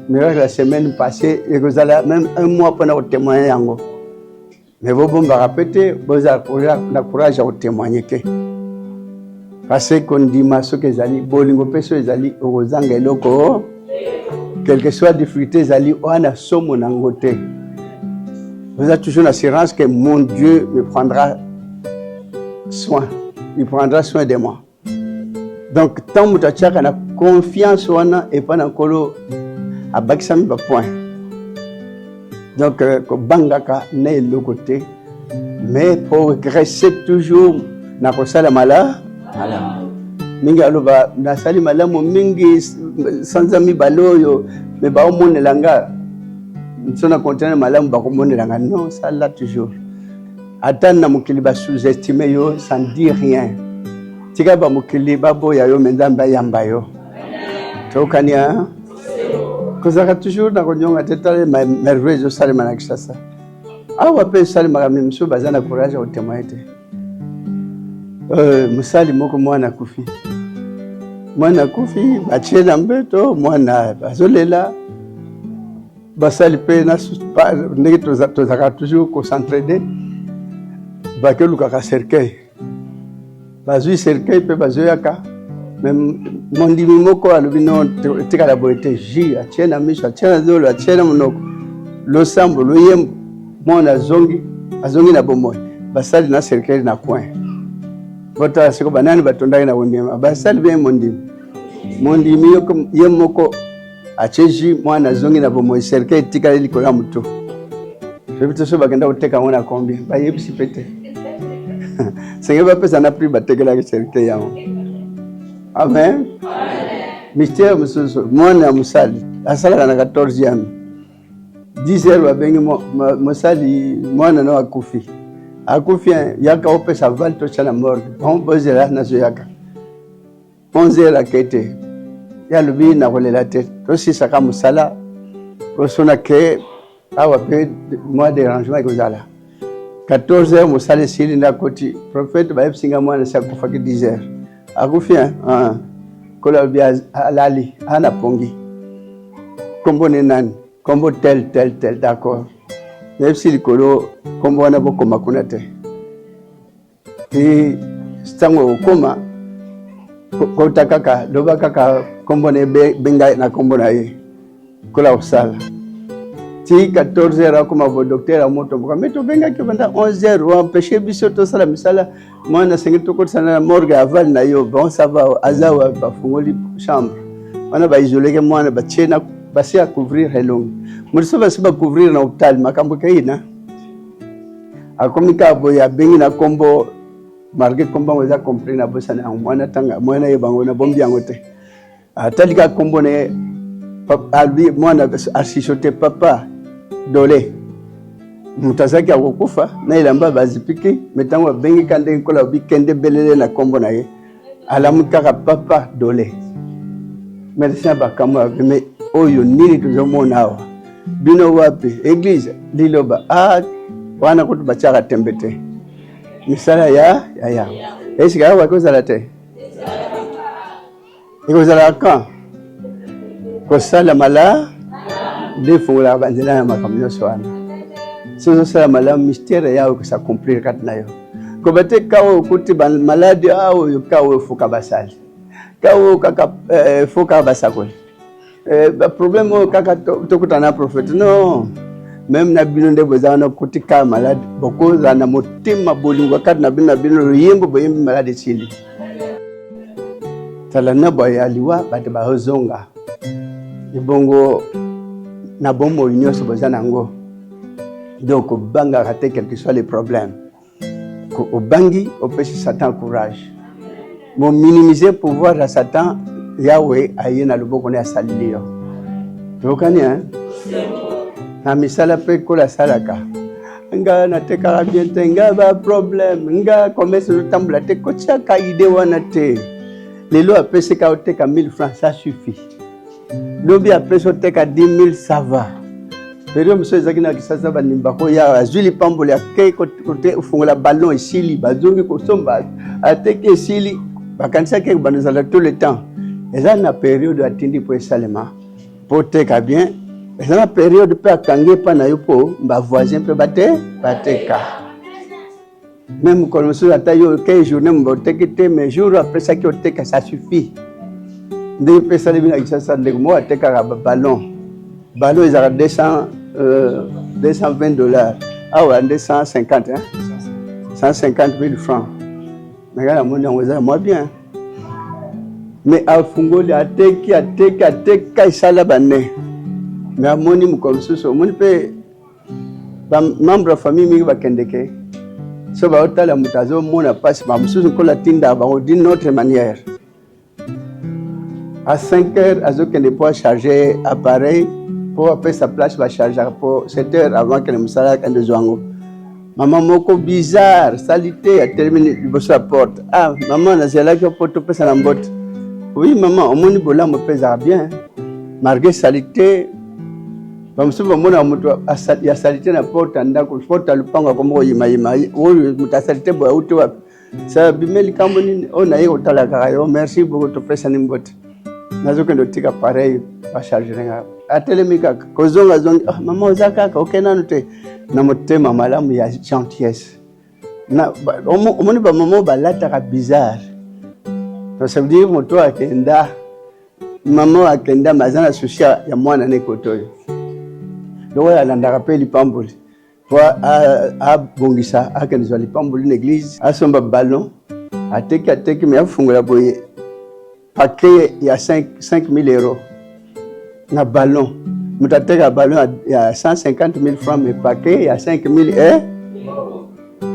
Miracle ya semaine passée ekozala même un mois mpona kotémoigne yango. Mais bobombaka pe te bozala na courage ya kotémoigne te. Parce kondima soki ezali bolingo mpe soki ezali okozanga eloko quelque soit difficulté ezali wana somo na yango te. Vous avez toujours l'assurance que mon Dieu me prendra soin. Il prendra soin de moi. Donc, tant moto atiaka na confiance wana epai na Nkolo abakisami ba point. Donc, euh, kobangaka na eloko te, mais progresser toujours na kosala mala malamu. Mingi aloba nasali malamu mingi sanza mibale oyo me baomonela nga so na continue malamu bakomonela nga non sala toujours ata na mokili ba sous-estime yo ça ne dit rien tika bamokili baboya yo me nzambe ayamba yo tokani kozalaka toujours na konyonga te tala merveille ezosalema na kisasa awa mpe esalemaka me mosusu baza na courage ya kotemoye te euh, mosali moko mwana akufi mwana akufi batie na mbeto mwana azolela basali mpe ndenge tozalaka toujours kocentraide bakelukaka cercueil bazwi cercueil mpe bazoyaka me mondimi moko alobi no etikala boye te ji atie na miso atie na zolo atie na monoko losambo loyembo mwana azongi azongi na bomoi basali na cercueil na coin botala siko banani batondaki na kondima basali bien mondimi mondimi ye moko atie jus mwana azongi na bomoi cercueil etikali likolo ya motu soki te so bakenda koteka yango na combien bayebisi mpe te senge bapesa na prix batekelaki cercueil yango amen mystère mosusu mwana ya mosali asalaka na 14e 10 heures babengi mosali mwana no akufi akufi yaka opesa val totya na morgue bon bozela nazoyaka 11 heures ake te ye alobi nakolela te tosisaka mosala osona ke awa mpe mwa dérangement ekozala 14 heures mosala esili nde akoti prophète bayebisi nga mwana si akufaki 10 heures akufi ah. Nkolo alobi alali ana pongi nkombo ne nani nkombo tel tel tel d'accord nayebisi likolo nkombo wana bokoma kuna te ti ntango okoma kota kaka loba kaka nkombo na ye benga na nkombo na ye kola kosala ti 14 heures akoma bo docteur amotomboka me tobengaki banda 11 heures oempeshe biso tosala misala mwana asengeli tokotisa na morgue aval na yo bon ça va aza wa bafungoli chambre wana baisoleke mwana batie na basi ya couvrir elongi moto so basi bacouvrir na hôpital makambo keina akomi kaka boye abengi na nkombo malgre nkombo yango eza compris na bosana yango mwana tanga mwana yeba yango nabombi yango te atali kaka nkombo na ye alobi mwana asisote papa dole moto azalaki akokufa na elamba bazipiki me ntango abengi ka ndenge nkola alobi kende belele na nkombo na ye alamuki kaka papa dole medecin ya bakamwa me oyo nini tozomona awa bino wapi eglise liloba ah, wana kutu batiaka tembe te misala ya ya yawe esika awa ekozala te ekozala kan kosala mala nde efungolaka banzela ya makambo nyonso wana soki ozosala malamu mistere yawe ekosakomplir kati na yo koba te ka oyo okuti maladi a ah, oyo ka oyo foka basali ka oyo kaka eh, fo kaka basakoli. Eh, ba problème oyo kaka tokutana na prophète non meme na bino nde boza wana okoti kaka malade bokozala na motema bolingo kati na bino na bino loyembo boyembi malade esili tala na boye ya liwa bato bazonga ebongo na bomoi nyonso boza na yango donc obangaka te quelque soit les problèmes obangi opesi satan courage bo minimiser pouvoir ya satan yawe aye na loboko ne asaleli yo toyokani hein? na misala mpe kola asalaka nga natekaka bien te nga ba problème nga commerce ezotambola te kotiaka ide wana te lelo apesika oteka 1000 francs ça suffit lobi apesi oteka 10 000 ça va periode mosusu ezalaki na kisasa bandimi bakoya azwi lipamboli akei kote ofungola ballon esili bazongi kosomba ateki esili bakanisaki ekobanda ezala tout le temps eza na periode atindi mpo esalema mpo oteka bien eza na periode mpe akangi epa na yo mpo bavoisin mpe bate bateka Meme mokolo mosusu ata yo okei journée mobimba oteki te mais jour apesaki oteka ça suffit. Ndenge mpe esalemi na Kinshasa ndeko moko atekaka ba ballon ballon ezalaka 200, euh, 220 dollars awa nde 150 hein? 150 000 francs mais ngai namoni yango eza mwa bien mais afungoli ateki ateki ateka esala bane mais amoni mokolo mosusu omoni mpe Ba membre ya famille mingi bakendeke so baotala moto azomona mpasi ba mosusu nkolo atindaka bango d'une autre manière à 5 heures azokende mpo acharge appareil mpo apesa place bachargeaka mpo 7 heures avant akende mosala akende zwa yango mama moko bizarre salite atelemi liboso ya porte ah mama nazelaki yo mpo topesa na mbote oui mama omoni bolamu mpe ezalaka bien malgré salite Bamosusu bamonaka moto ya salite na porte ya ndako, porte ya lopango akoma koyimayima, oyo moto ya salite boye auti wapi? Sa bime likambo nini oyo naye kotala kaka yo, merci beaucoup, topesani mbote. Nazokende otika pareil bacharge nga atelemi kaka kozonga zongi, ah, mama oza kaka oke nanu te, na motema malamu ya gentillesse na omoni bamama oyo balataka bizarre, donc ça veut dire moto akenda Mama oyo akenda me aza na souci ya mwana ne kote oyo lokola alandaka mpe lipamboli mpo abongisa akende zwa lipamboli na eglise asomba ballon ateki ateki me afungola boye paquet ya 5000 euros na ballon moto ateka ballon ya 150 000 francs me paquet ya 5000 e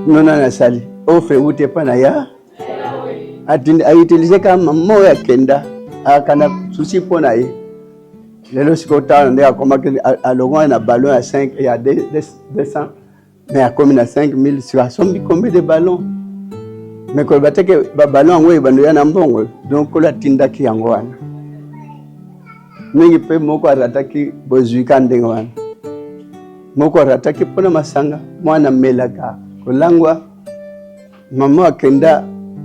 nona nasali offre euti epa na ya Atindi a utiliser ka mama oyo akenda akana souci mpo na ye lelo sikoyo tala ndenge akomaki alongwaki na ballon ya 5 ya 200 mais akomi na 5000 sikoyo asombi combien de ballon mais koloba te ke baballon yango ebando ya na mbongo donc kolo atindaki yango wana mingi mpe moko arataki bozwi ka ndenge wana moko arataki mpo na masanga mwana amelaka kolangwa Maman akenda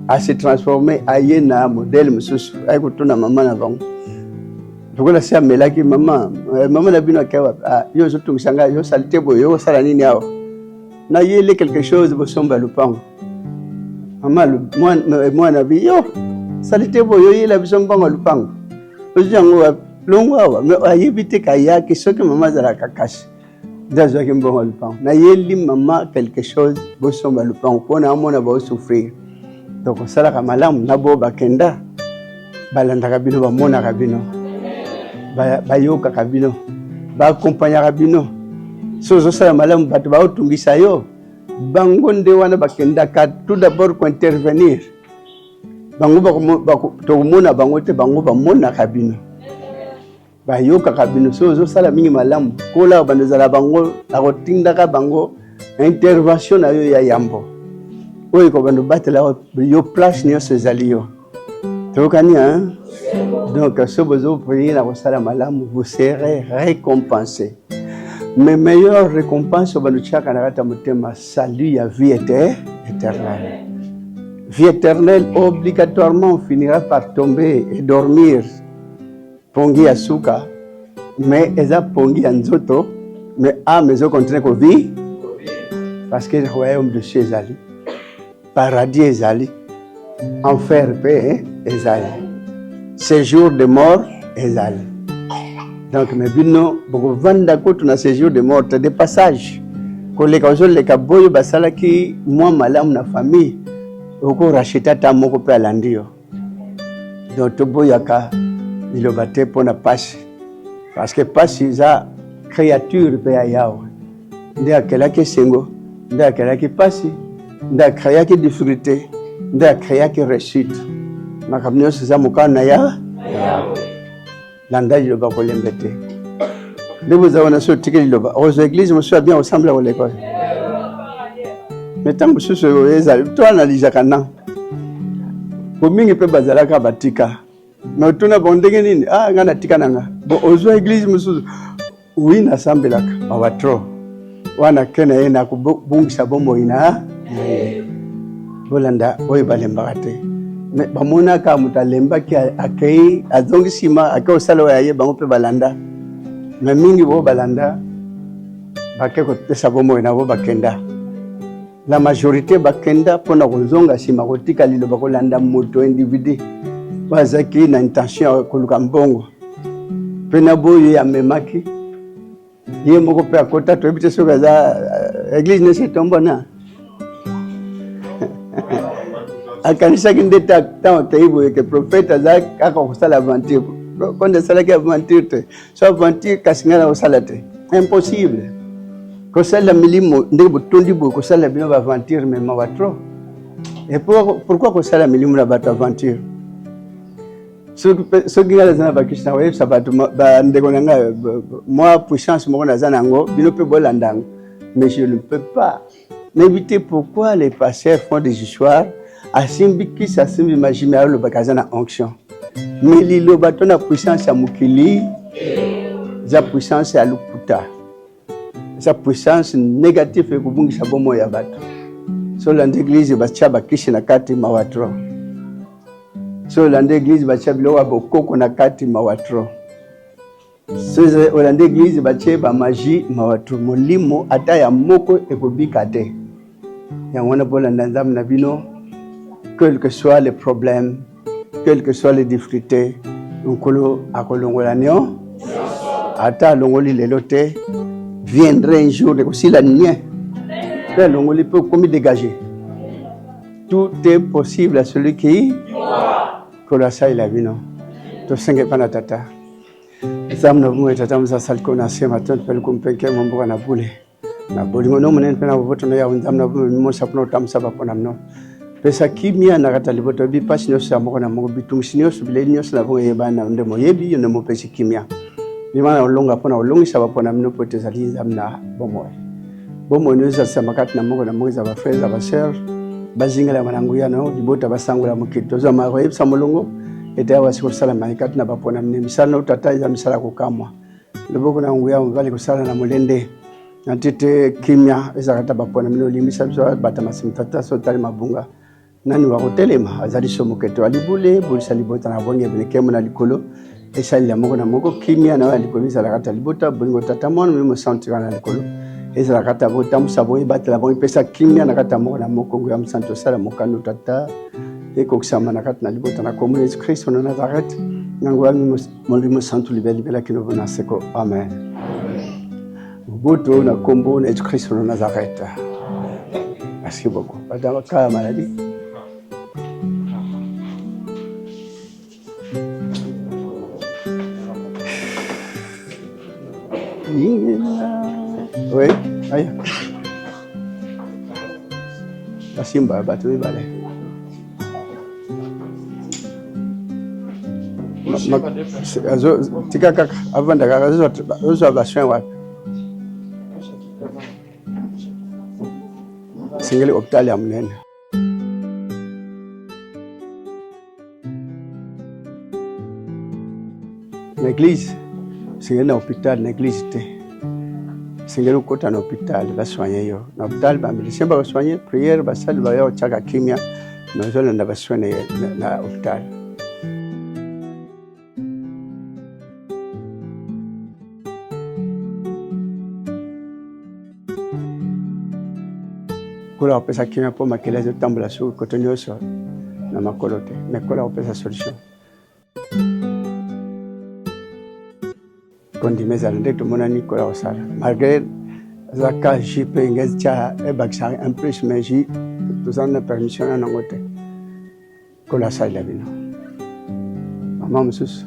a se transformer aye na modèle mosusu aye kotuna mama na bango lokola se amelaki mama eh, mama na bino ake wapi ah, yo ozotungisa ngai yo salite boye yo osala nini awa nayele quelque chose bosomba lopango mama mwana bi yo salite boye oyela biso mbongo ya lopango ozwi yango wapi longo awa me ayebi te kayaki soki mama azalaka kasi nde azwaki mbongo ya lupango nayeli mama quelque chose bosomba lupango mpo na amona baosouffrir donc osalaka malamu na bo bakenda balandaka bino bamonaka bino bayokaka bino baakompagnaka bino so ozosala malamu bato baotungisa yo bango nde wana bakendaka tout d'abord kointervenir bango tokomona bango te bango bamonaka bino Bayokaka bino soki ozosala mingi malamu kola bando ezala bango akotindaka bango intervention na yo ya yambo oyo ekobanda obatela yo place nyonso ezali yo toyokani hein? Donc soki bozopriye na kosala malamu vous serez récompensé mais meilleure récompense oyo bando tiaka na kati ya motema salut ya vie éternelle vie éternelle obligatoirement on finira par tomber et dormir Pongi ya suka mais eza pongi ya nzoto mais âme ezo continuer ko vie parce que royaume de cieux ezali paradis ezali enfer pe ezali séjour de mort ezali. Donc mais bino bokovanda kutu na séjour de mort de passage koleka ozoleka boyo basalaki mwa malamu na famille okorachete ata moko mpe alandi yo. Donc toboyaka liloba te mpo na pasi, parce que pasi eza créature mpe ya Yawe. Nde akelaki esengo, nde akelaki pasi, nde akreaki difficulté, nde akreaki réussite. Makambo nyonso eza mokano na ya landa liloba kolembe te. Nde boza wana so otiki liloba okozwa eglise mosusu ya bien osambela koleka oyo. Me ntango mosusu ezali to analizaka na po mingi mpe bazalaka batika me otuna bango ndenge nini, ah ngai natika na nga bo ozwa eglise mosusu. Oui, nasambelaka mawa trop wana ke na ye nakobungisa bomoi na ye. Bolanda oyo balembaka te, me bamonaka moto alembaki akei azongi nsima ake kosala oyo aye, bango mpe balanda. Me mingi bo balanda bake kopesa bomoi na bo bakenda. La majorité bakenda mpo na kozonga nsima kotika liloba kolanda moto individu oyo azalaki na intention ya koluka mbongo mpe na boye ye amemaki ye moko mpe akota, toyebi te soki aza euh, eglise nesi etombwana akanisaki nde ntango akei boye ke prophète aza kaka kosala aventure konde asalaki aventure te so aventure kasi ngai nakosala te impossible kosalela milimo ndenge botondi boye kosalela bino baaventure me mawa trop et pourquoi kosala milimo na bato aventure soki ngai naza na bakisi na koyebisa bato bandeko na ngai mwa puissance moko naza na yango bino mpe bolanda yango mais je ne peux pas nayebi te pourquoi les pasteurs font des histoires asimbi kisi asimbi magie mais alobaka aza na onction mais liloba to na puissance ya mokili eza puissance ya lokuta eza puissance négative ekobungisa bomoi ya bato so olanda eglise batya bakisi na kati mawa trop so olanda eglise batya biloko ya bokoko na kati mawa trop so olanda eglise batye bamagie mawa trop molimo ata ya moko ekobika te yango wana bolanda nzambe na bino quel que soit le problème quelles que soient les difficultés nkolo akolongola nio ata alongoli lelo te viendrait un jour ekosila nie mpe alongoli mpe okomi dégagé tout est possible à celui qui nkolo asalela bino tosenge epai na tata nzambe na bomoi tata moza likolo na se matondo mpe lokumu mpe nkembo mboka na bule Na bolingo no monene mpe na boboto na Yawe Nzambe na bomoi mimosa mpona kotambusa bapona mino. Pesa kimia na kati ya libota oyebi mpasi nyonso ya moko na moko, bitungisi nyonso, bileli nyonso na bongo eyebani na nde moyebi yo nde mopesi kimia. Bima na kolonga mpo na kolongisa bapona mino mpo ete ezali Nzambe na bomoi. Bomoi no ezalisama kati na moko na moko, eza ba frères, eza ba sœurs, bazingelama na nguya na yo, libota basangola mokili. Tozwa maya koyebisa molongo ete awa sikosalama kati na bapona mino. Misala na yo Tata eza misala ya kokamwa. Loboko na nguya mobali kosala na molende na tete kimia ezalaka ta bapona mino olimbisa biso bata masimu tata so otali mabunga nani wakotelema azali somo keto alibule bolisa libota na bonge bene kemo na likolo esalela moko na moko kimia na oyo ya likolo ezalaka ta libota bolingo tata mwana molimo santu na likolo ezalaka ta botambusa boye ebatela bango epesa kimia na kati ya moko na moko nguya mosantu osala mokano tata ekokisama na kati na libota na kombo na yesu kristo na nazareth na nguya Molimo Santu libela libela kino na seko. Amen. Boboto na kombo na Yesu Kristo na Nazareth. Merci beaucoup. Madame kaya maladie. Oui, aya. Basimba bato mibale. Tika kaka avanda kaka azozwa basoin wapi? Esengeli hôpital ya monene. Na eglise esengeli na hôpital, na eglise te. Esengeli okota na hôpital basoigne yo. Na hôpital ba médecin bakosoigne, prière basali baya kotiaka kimia. Nazolanda ba soins na, na hôpital. Nkolo akopesa kimia mpo makila ezotambola soki koto nyonso na makolo te, me Nkolo akopesa solution. Kondima ezala nde tomonani kola kosala malgré aza ka jus mpe nge tya ebakisa un plus, mais jus toza na permission na nango te. Kola asalela bino mama mosusu.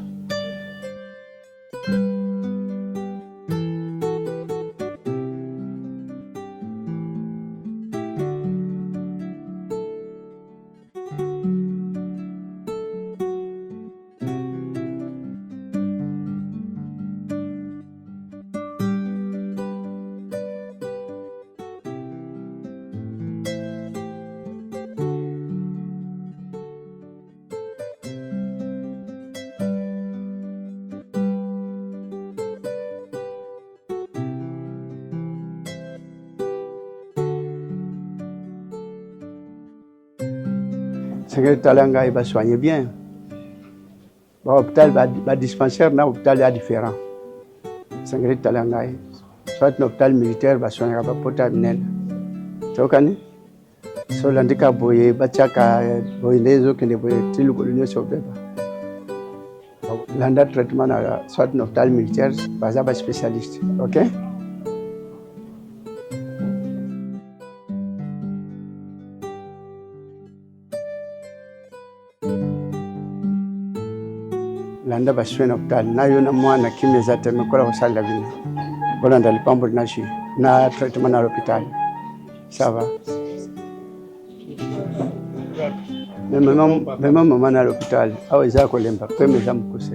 Sengeli tala ngai basoigne bien bahôpital, badispensaire na hôpital ya différent. Sengeli tala ngai soit na hôpital militaire, basoignaka bapota ya minene. Tokani so olandika boye, batiaka boye nde ezokende boye ti lokolo nyonso obeba. Landa traitement na soit na hôpital militaire, baza baspécialiste. Ok, landa basoin na hôpital na yo na mwana. Kimia eza te, mekola kosalela bino. Bolanda lipamboli na jus na traitement na l'hôpital, ça va. Mema mama na l'hôpital awa eza kolemba, pema eza mokuse.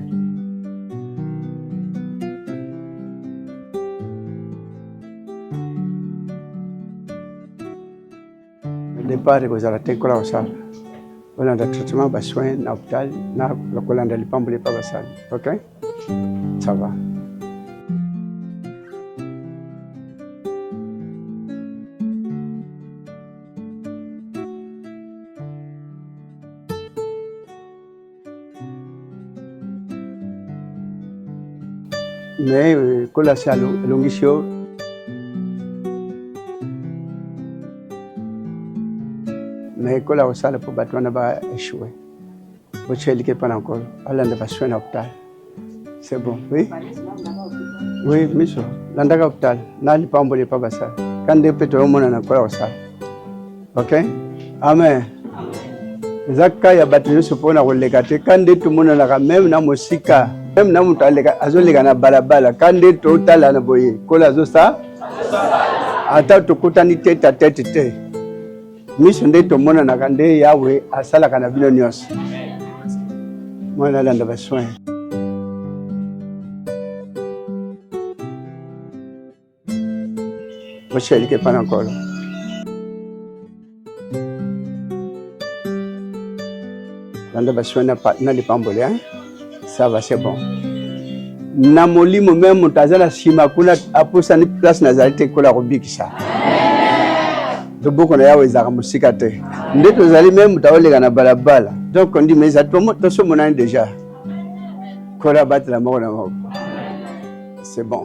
Départ ekozala te, nkola kosala. Bolanda traitement, basoin na hôpital na kolanda lipamboli epa basali. Ok, ça va. Mais kola si alongisi yo, mais kola kosala mpo bato wana ba échoué. Botia elike mpa na Nkolo, alanda basoin na hôpital, c'est bon. Oui, oui, miso landaka hôpital na lipamboli epa basala ka nde mpe toyomonana. Kola kosala. Ok, amen. Eza ka ya bato nyonso mpona koleka te. Ka nde tomonanaka même na mosika, même na moto azoleka na balabala, ka nde totala na boye, kola azosa. Ata tokutani tête à tête te, miso nde tomonanaka nde Yawe asalaka na bino nyonso. Mwana alanda basoin. Boshelike mpa na Nkolo. Landa basoin na lipamboli, hein? Ça va, c'est bon. Na molimo me moto aza na nsima kuna apusani place nazali te, kola kobikisa. Loboko na Yawe ezalaka mosika te. Nde tozali me moto aoleka na balabala, donc ndima eza tosomonani déjà. Kola batela moko na moko, c'est bon.